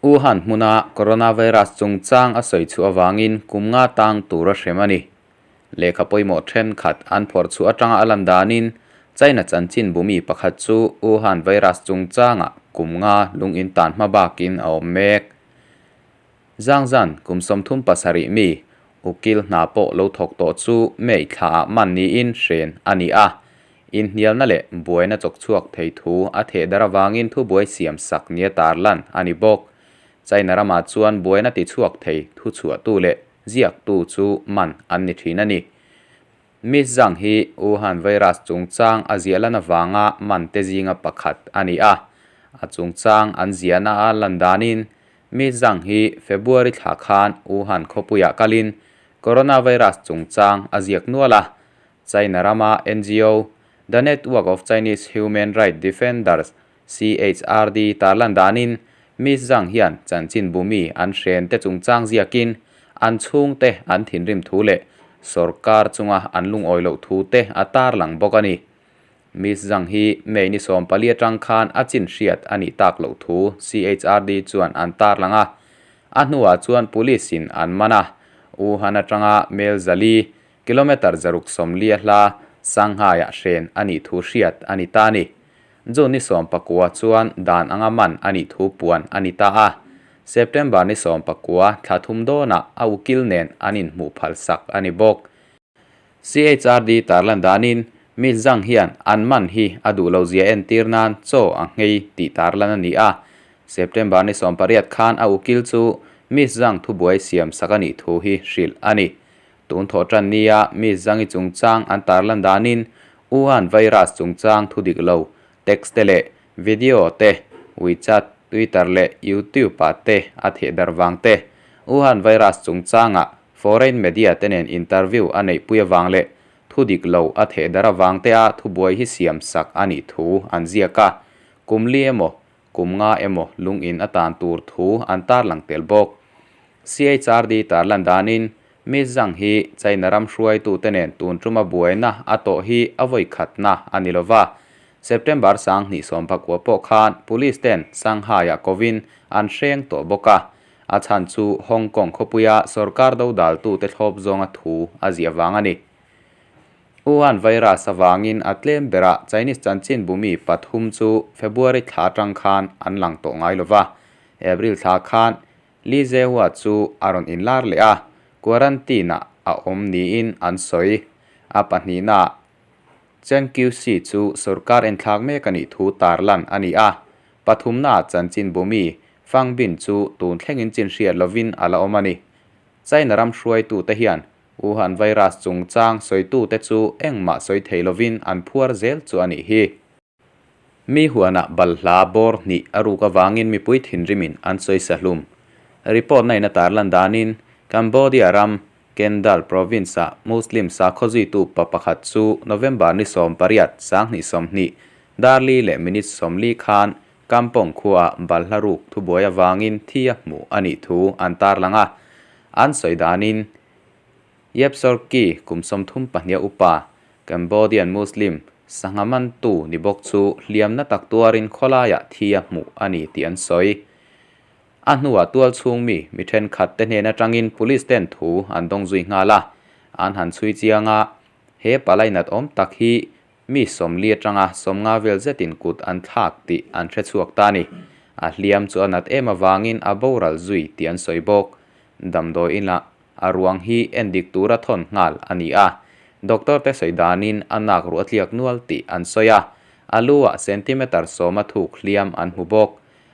Wuhan hmuna coronavirus chungchang a sawi chhuah avangin kum nga tang tur a hrem a ni. Lehkha pawimawh thenkhat an phawrh chhuah atanga a lan danin China chanchin bumi pakhat chu Wuhan virus chungchangah kum nga lung in tan hma bakin a awm mek. Zhang Zhan kum 37 mi ukil hna pawh lo thawk tawh chu May thlaah man niin hren a ni a. Inhnialna leh buaina chawk chhuak thei thu a theh dar avangin thubuai siam sak nia tarlan a ni bawk. China ramah chuan buaina ti chhuak thei thu chhuahtu leh ziaktu chu man an ni thin a ni. Miss Zhang hi Wuhan virus chungchang a ziah lan avanga man te zinga pakhat a ni a. A chungchang an ziahna a lan danin Miss Zhang hi February thla khan Wuhan khawpuiah kalin coronavirus chungchang a ziak nual a. China rama NGO, The Network of Chinese Human Rights Defenders, CHRD, tarlan danin Miss Zhang hian chanchin bumi an hren te chungchang ziakin an chhungte an thinrim thu leh sorkar chunga an lungawi loh thu te a tarlang bawk a ni. Miss Zhang hi May ni 14 atang khan a chin hriat a nih tak loh thu CHRD chuan an tarlang a. A hnuah chuan police in an man a, Wuhan atanga Mel 400, Kilometre 640 a hla Shanghai-ah hren a nih thu hriat a ni ta a ni. June ni 19 chuan dan anga man a nih thu puan a ni ta a. September ni 19 thla thum dawnah a ukil nen an inhmuh phal sak a ni bawk. CHRD tarlan danin Miss Zhang hian an man hi a duh lo zia entir nan chaw a nghei tih tarlan a ni a. September ni 18 khan a ukil chu Miss Zhang thubuai siam sak a nih thu hi hrilh a ni. Tun thawh tan nia Miss Zhang-i chungchang an tarlan danin Wuhan virus chungchang thu dik lo text te leh video te WeChat, Twitter leh YouTube ah te a theh dar vang te, Wuhan virus chungchangah foreign media te nen interview a neihpui avang leh thu dik lo a theh dar avang te a thubuai hi siam sak a nih thu an ziak a, kum li emaw kum nga emaw lung in a tan tur thu an tarlang tel bawk. CHRD tarlan danin Miss Zhang hi China ram hruaitute nen tun tuma buaina a tawh hi a vawi khatna a ni lova. September 2019 pawh khan police ten Shanghai-ah kovin an hreng tawh bawk a. A chhan chu Hong Kong khawpuia sorkar dodaltute thlawp zawnga thu a ziah vang a ni. Wuhan virus avangin a tlem berah Chinese chanchin bumi pathum chu February thla atang khan an lang tawh ngai lova. April thla khan Li Zehua chu a rawn inlar leh a, quarantine-ah a awm niin an sawi. A pahnihnaah Chen Qiuxi chu sorkar enthlak mek a nih thu tarlan a ni a. Pathumnaah chanchin bumi Fang Bin chu tun thlengin chin hriat lovin a la awm a ni. China ram hruaitute hian Wuhan virus chungchang sawitute chu engmah sawi thei lovin an phuar zel chu a nih hi. Mi huanah balhla bawr hnih a ruk avangin mipui thinrimin an sawi sa hlum. Report na in a tarlan danin Cambodia ram Kendal province-ah Muslim sakhaw zuitu pa pakhat chu November ni 18, 2020, dar li leh minute 40 khan Kampong khuaah balhla ruk thubuai avangin thi a hmuh a nih thu an tarlang a. An sawi danin Yeap Sor Kyi kum 32 upa Cambodian Muslim sangha mantu ni bawk chu hliamna tak tuarin khawlaiah thi a hmuh a ni tih an sawi. A hnuah tual chhung mi mi thenkhat te hnen atangin police ten thu an dawng zui nghal a, an han chhui chiang a, he palai nat awm tak hi mi 40 atanga 50 vel zetin kut an thlak tih an hre chhuak ta a ni. A hliam chu a nat em avangin a boral zui tih an sawi bawk. Damdawi inah A ruang hi endik tura thawn nghal a ni a, doctor te sawi danin a nak ruah tliak nual tih an sawi a, a lu ah centimeter 10 a thuk hliam an hmu bawk.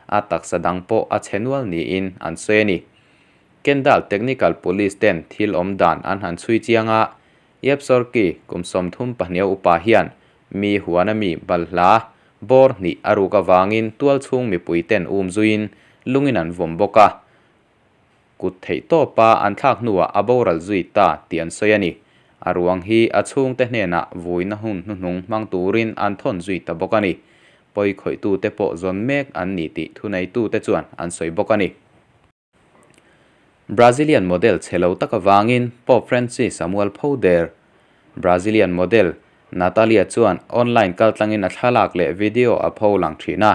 A taksa dang pawh a chhe nual niin an sawi a ni. Kendal Technical Police ten thil awm dan an han chhui chiang a, Yeap Sor Kyi kum 32 upa hian mi huana mi balhla bawr hnih a ruk avangin tual chhung mipui ten um zuiin lungin an vawm bawk a, Kut theih tawpa an thlak hnuah a boral zui ta tih an sawi a ni. A ruang hi a chhungte hnenah vuina hun hnuhnung hmang turin an thawn zui ta bawk a ni. Pawi khawihtute pawh zawn mek an ni tih thuneitute chuan an sawi bawk a ni. Brazilian model chhe lo tak avangin Pope Francis a mual pho der. Brazilian model Natalia chuan online kaltlangin a thlalak leh video a pho lang thin a.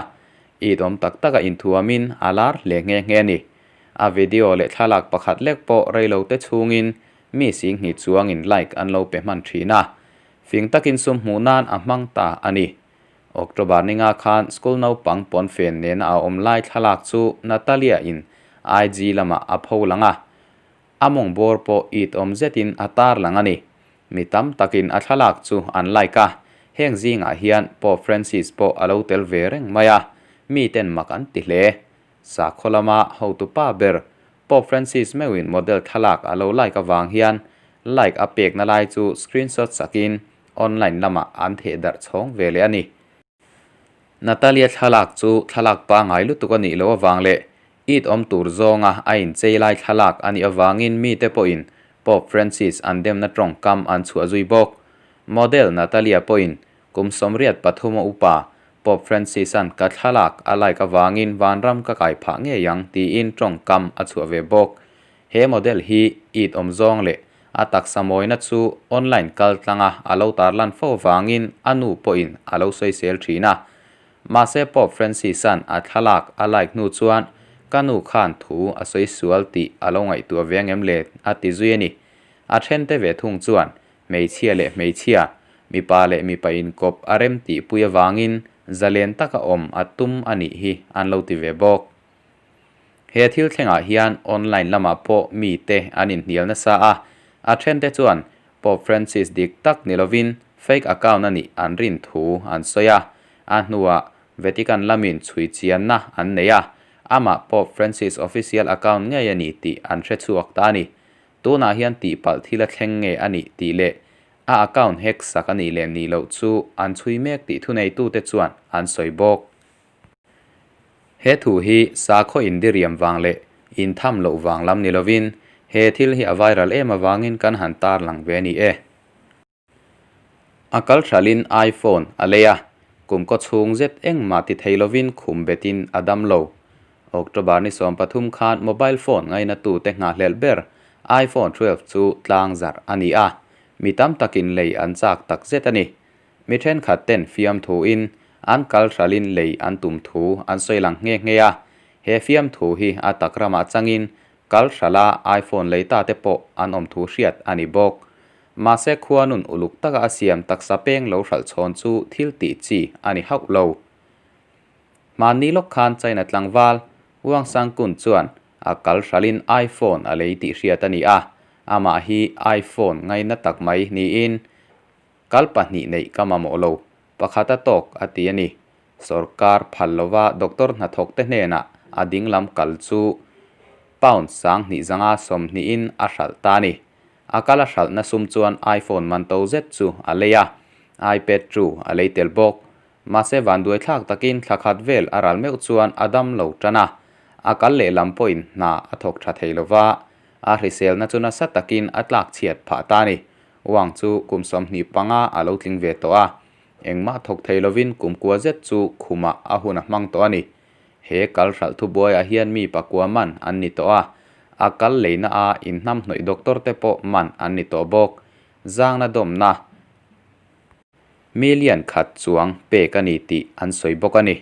It awm tak taka inthuamin a lar hle nghe nghe a ni. A video leh thlalak pakhat lek pawh reilote chhungin mi singhnih chuangin like an lo pe hman thin a. Fing takin sum hmuh nan a hmang ta a ni. October ninga khan school naupang pawnfen nena a awm lai thlalak chu Natalia in IG lamah a pho lang a. A mawng bawr pawh it awm zetin a tar lang a ni. Mi tam takin a thlalak chu an like a, heng zingah hian Pope Francis pawh a lo tel ve reng mai a, miten mak an ti hle. Sakhaw lama hotupa ber Pope Francis meuhin model thlalak a lo like avang hian like a pekna lai chu screenshot sakin online lamah an theh darh chhawng ve leh a ni. Natalia thlalak chu thlalak pangngai lutuk a nih loh avang leh it awm tur zawnga a inchei lai thlalak a nih avangin mite pawhin Pope Francis an demna tawngkam an chhuah zui bawk. Model Natalia pawhin kum 83 a upa Pope Francis-a'n ka thlalak a like avangin vanram ka kai phah ngei ang tiin tawngkam a chhuah ve bawk. He model hi it awm zawng leh a taksa mawina chu online kal tlanga a lo tarlan fo vangin a nu pawhin a lo sawisel thin a. Mahse Pope Francis-a'n a thlalak a like hnu chuan ka nu khan thu a sawi sual tih a lo ngaihtuah ve angem le a ti zui a ni. A thente ve thung chuan hmeichhia leh hmeichhia, mipa leh mipa inkawp a rem tihpui avangin zalen taka awm a tum a nih hi an lo ti ve bawk. He thil thlengah hian online lamah pawh mite an inhnial nasa a, a thente chuan Pope Francis dik tak ni lovin fake account a nih an rin thu an sawi a. A hnuah Vatican lamin chhui chianna an nei a, amah Pope Francis official account ngei a ni tih an hre chhuak ta a ni. Tunah hian tihpalh thil a thleng nge a nih tih leh a account hack sak a nih leh nih loh chu an chhui mek tih thuneitute chuan an sawi bawk. He thu hi sakhaw indiriam vang leh intham loh vang lam ni lovin he thil hi a viral em avangin kan han tarlang ve a ni e. A kal hralhin iPhone a lei a, kum kaw chhung zet engmah ti thei lovin khum betin a dam lo. October ni 13 khan mobile phone ngainatute nghahhlelh ber iPhone 12 chu tlang zarh a ni a, mi tam takin lei an chak tak zet a ni. Mi thenkhat ten fiamthuin an kal hralin lei an tum thu an sawi lang nghe nghe a, he fiamthu hi a tak ramah changin kal hrala iPhone lei ta te pawh an awm thu hriat a ni bawk. Mahse khuanun uluk taka a siam taksa peng lo hralh chhawn chu thil tih chi a ni hauh lo. Hmanni lawk khan China tlangval Wang Sangkun chuan a kal hralin iPhone a lei tih hriat a ni a, amah hi iPhone ngaina tak mai niin Kal pahnih neih ka mamawh lo, pakhat a tawk a ti a ni. Sorkar phal lova doctor hnathawk te hnenah a dinglam kal chu pound 2000 20 in a hralh ta a ni. A kal a hralhna sum chuan iPhone man to zet chu a lei a, iPad 2 a lei tel bawk. Mahse vanduai thlak takin thla khat vel a ral meuh chuan a dam lo tan a, a kal lehlam pawhin hna a thawk tha thei lova, a hriselna chu nasa takin a tlak chhiat phah ta a ni. Wang chu kum 25 a lo tling ve tawh a, engmah thawk thei lovin kum kua zet chu khumah a hun a hmang tawh a ni. He kal hralh thubuaiah hian mi pakua man an ni tawh a, a kal leina a inhnamhnawih doctor te pawh man an ni tawh bawk. Zangna dawmna million khat chuang pek a ni tih an sawi bawk a ni.